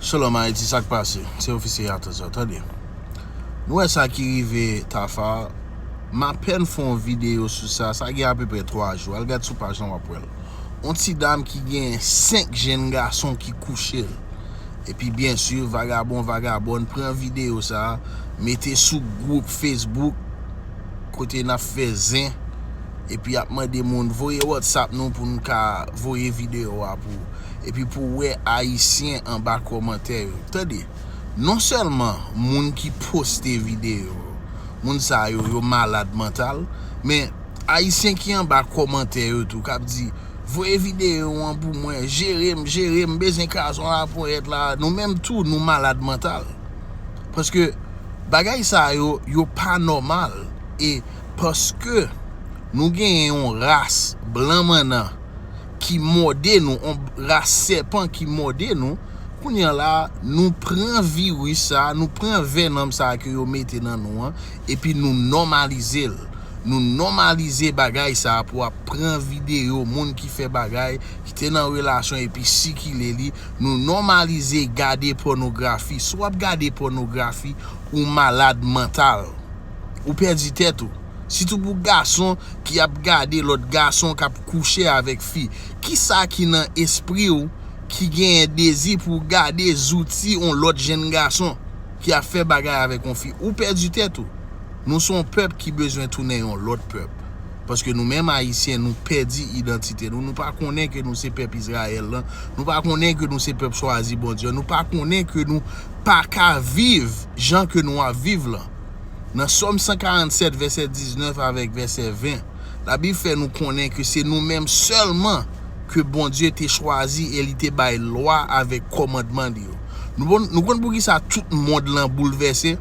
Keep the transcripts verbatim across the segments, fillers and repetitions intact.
Shalom Ayiti, sa k pase? Se ofisye Yatazan, tande. Nou wè sa ki rive Tafa. M apèn fè yon videyo sou sa, sa gen apeprè twa jou. Al gad sou paj lan, w ap wè l. Yon ti dam ki gen senk jenn gason ki kouche l. Epi, byen si, vagabon, vagabòn pran videyo sa, mete sou gwoup Facebook, kote n ap fè zen, epi ap mande moun voye WhatsApp nou pou n ka voye videyo a pou ou. Epi pou w wè Ayisyen anba kòmantè yo. Tande, non sèlman moun ki poste videyo, moun sa yo, yo malad mantal, men Ayisyen ki anba kòmantè yo tou, k ap di, voye videyo an pou mwen, jere m, jere m, bezwen kraze yon laponyèt la. Nou menm tou, nou malad mantal. Paske bagay sa yo, yo pa nòmal. E paske nou genyen yon ras blan mannan ki mòde nou, yon ras sèpan ki mòde nou, kounye a la, nou pran viris sa, nou pran vènòm sa ke yo mete nan nou an, epi nou nòmalize l. Nou nòmalize bagay sa pou ap pran videyo moun ki fè bagay, ki te nan relasyon epi sikile li. Nou nòmalize gade pònografi. Si w ap gade pònografi, ou malad mantal. Ou pèdi tèt ou. Sitou pou gason ki ap gade lòt gason k ap kouche avèk fi. Kisa ki nan espri w ki genyen dezi pou w gade zouti yon lòt jenn gason ki ap fè bagay avèk yon fi? Ou pèdi tèt ou. Nou se yon pèp ki bezwen tounen yon lòt pèp. Paske nou menm Ayisyen, nou pèdi idantite nou. Nou pa konnen ke nou se pèp Izrayèl lan. Nou pa konnen ke nou se pèp chwazi Bondye. Nou pa konnen ke nou pa ka viv jan ke nou ap viv lan. Nan Sòm san karannsèt, vèsè diznèf avèk vèsè ven, Labib fè nou konnen ke se nou menm sèlman ke Bondye te chwazi e li te bay lwa avèk kòmandman li yo. Nou, bon, nou konn poukisa tout mond lan boulvèse?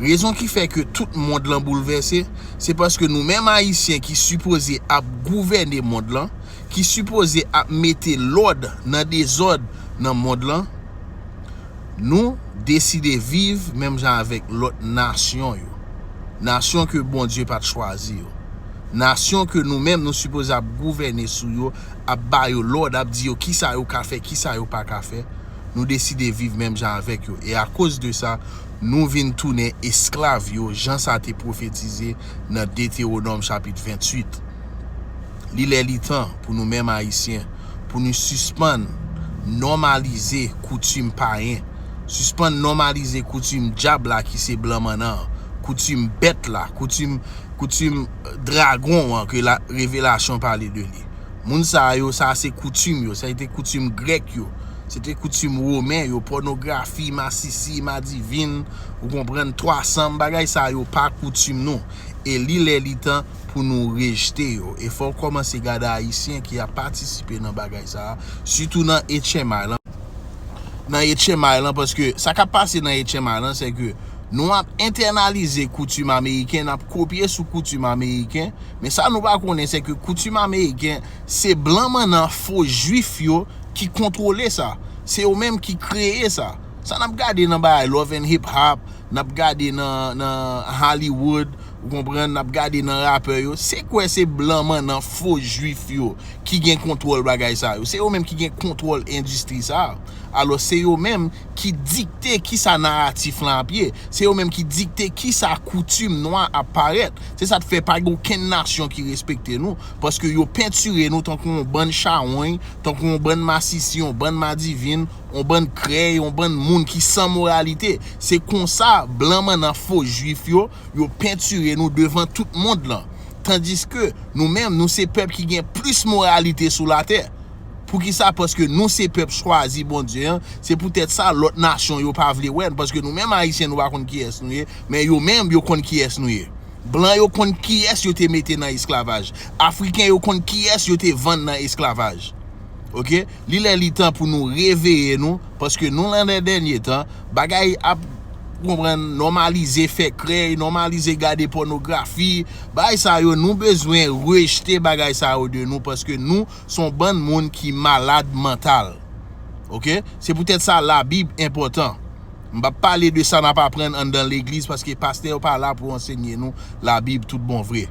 Rezon ki fè ke tout mond lan boulvèse, se paske nou menm Ayisyen ki sipoze ap gouvène mond lan, ki sipoze ap mete lòd nan dezòd nan mond lan, nou deside viv menm jan avèk lòt nasyon yo. Nasyon ke Bondye pa t chwazi yo. Nasyon ke nou menm nou sipoze ap gouvène sou yo, ap ba yo lòd, ap di yo kisa yo ka fè, kisa yo pa ka fè. Nou deside viv menm jan avèk yo. E akoz de sa, nou vin tounen esklav yo, jan sa te pwofetize nan Detewonòm chapit venntuit. Li lè li tan pou nou menm Ayisyen, pou nou sispann nòmalize koutim payen, sispann nòmalize koutim dyab la ki se blan mannan an, koutim bèt la, koutim, koutim dragon an ke la, Revelasyon pale de li. Moun sa yo, sa se koutim yo, sa se te koutim grèk yo, se te koutim women yo, pònografi, masisi, madivin, ou konprann, twa sanm, bagay sa yo pa koutim nou. E li lè li tan pou nou rejte yo. E fò w kòmanse gade Ayisyen ki ap patisipe nan bagay sa a, sitou nan H M I lan. Nan H M I lan, paske sa k ap pase nan H M I lan, se ke nou ap entènalize koutim ameriken, n ap kopye sou koutim ameriken, men sa nou pa konnen, se ke koutim ameriken, se blan mannan fo jwif yo ki kontwole sa. Se yo menm ki kreye sa. Sa n ap gade nan bagay Love and Hip Hop, n ap gade nan, nan Hollywood, ou konprann, n ap gade nan rapè yo, se kwè se blan mannan fo jwif yo ki gen kontwòl bagay sa yo. Se yo menm ki gen kontwòl endistri sa a. Alò, se yo menm ki dikte kisa naratif lan ap ye. Se yo menm ki dikte kisa koutim nwa ap parèt. Se sa k fè pa gen okenn nasyon ki respekte nou, paske yo pentire nou tankou yon bann chawony, tankou yon bann masisi, yon bann madivin, yon bann krèy, yon bann moun ki san moralite. Se konsa blan mannan fo jwif yo, yo pentire nou devan tout mond lan. Tandiske nou menm, nou se pèp ki gen plis moralite sou latè. Poukisa? Paske nou se pèp chwazi Bondye an. Se poutèt sa lòt nasyon yo pa vle wè n, paske nou menm Ayisyen, nou pa konn kiyès nou ye, men yo menm, yo konn kiyès nou ye. Blan yo konn kiyès yo te mete nan esklavaj. Afriken yo konn kiyès yo te vann nan esklavaj. Oke? Li lè li tan pou nou reveye nou, paske nou nan dènye tan, bagay ap, ou konprann, nòmalize fè krèy, nòmalize gade pònografi, bagay sa yo, nou bezwen rejte bagay sa yo de nou, paske nou se yon bann moun ki malad mantal. Oke? Se poutèt sa Labib enpòtan. M p ap pale de sa n ap aprann anndan legliz, paske pastè yo pa la pou ansenye nou Labib tout bon vre.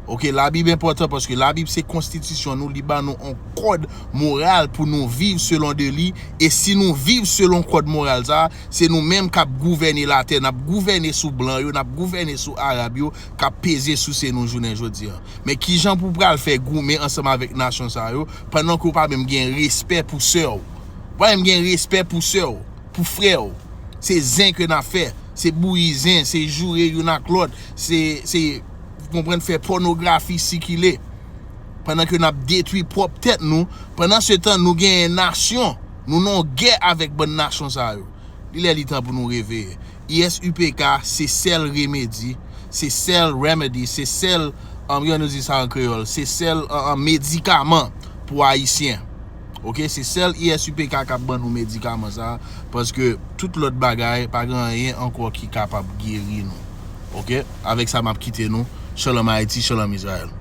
Ok, Labib enpòtan paske Labib se konstitisyon nou, li ban nou yon kòd moral pou nou viv selon de li. E si nou viv selon kòd moral sa, se nou menm k ap gouvène latè, n ap gouvène sou blan yo, n ap gouvène sou arab yo, k ap peze souse nou jounen jodi a. Men kijan pou pral fè goumen ansanm avèk nasyon sa yo, pandan ke w pa menm gen respè pou sè w? W pa menm gen respè pou sè w, pou frè w? Se zen ke n ap fè, se bouyi zen, se joure youn ak lòt, se, se, w konprann, fè pònografi sikile. Pandan ke n ap detwi pwòp tèt nou, pandan se tan nou genyen nasyon, nou nan yon gè avèk bann nasyon sa yo. Li lè li tan pou nou reveye. I S U P K se sèl remedi, se sèl remedy, se sèl, um, jan nou di sa an kreyòl, se sèl, um, um, medikaman pou Ayisyen. Ok, se sèl I S U P K k ap ban nou medikaman sa, paske tout lòt bagay, pa gen anyen ankò ki kapab geri nou. Ok, avèk sa m ap kite nou. Shalom Ayiti, shalom Izrayèl.